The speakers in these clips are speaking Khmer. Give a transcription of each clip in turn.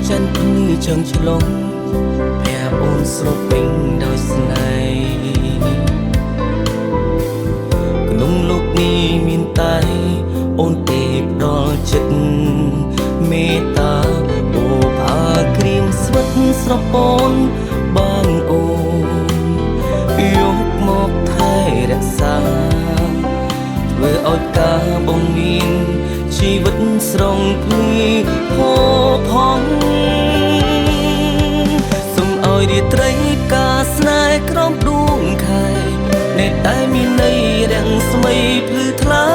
ច័ន្ទភ្លឺចងឆ្លងភែអូនស្រពេញដោយស្នេហ៍ក្នុងលោកនេះមានតែអូនទេផ្ដល់ចិត្តមេត្តាអូផាក្រៀមស្វិតស្រពោនបានអូនយកមកថែរក្សា ធ្វើឲ្យការបងមានជីវិតស្រងភ្លឺផូរផង់សូមឲ្យរាត្រីការស្នេហ៍ក្រោមដួងខែនៅតែមានន័យរាំងស្មីភ្លឺថ្លា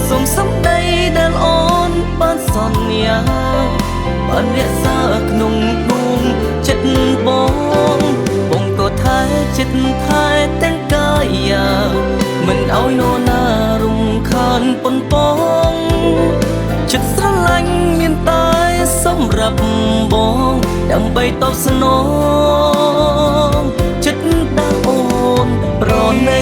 សូមសម្ដីដែលអូនបានសន្យាបានរក្សាក្នុងដួងចិត្តបងបងក៏ថែចិត្តថែទាំងកាយាមិនឲ្យនរណារំខានប៉ុនប៉ងចិត្តស្រឡាញ់មានតែសម្រាប់បងដើម្បីតបស្នងចិត្តដែលអូនប្រណី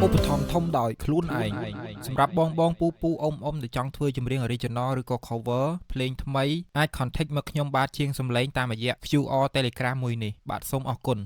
ឧបត្ថម្ភធំដោយខ្លួនឯងសម្រាប់បងបងពូពូអ៊ំអ៊ំដែលចង់ធ្វើចម្រៀង original ឬក៏ cover ភ្លេងថ្មីអាច contact មកខ្ញុំបាទជាងសំឡេងតាមរយៈ QR Telegram មួយនេះបាទសូមអរគុណ។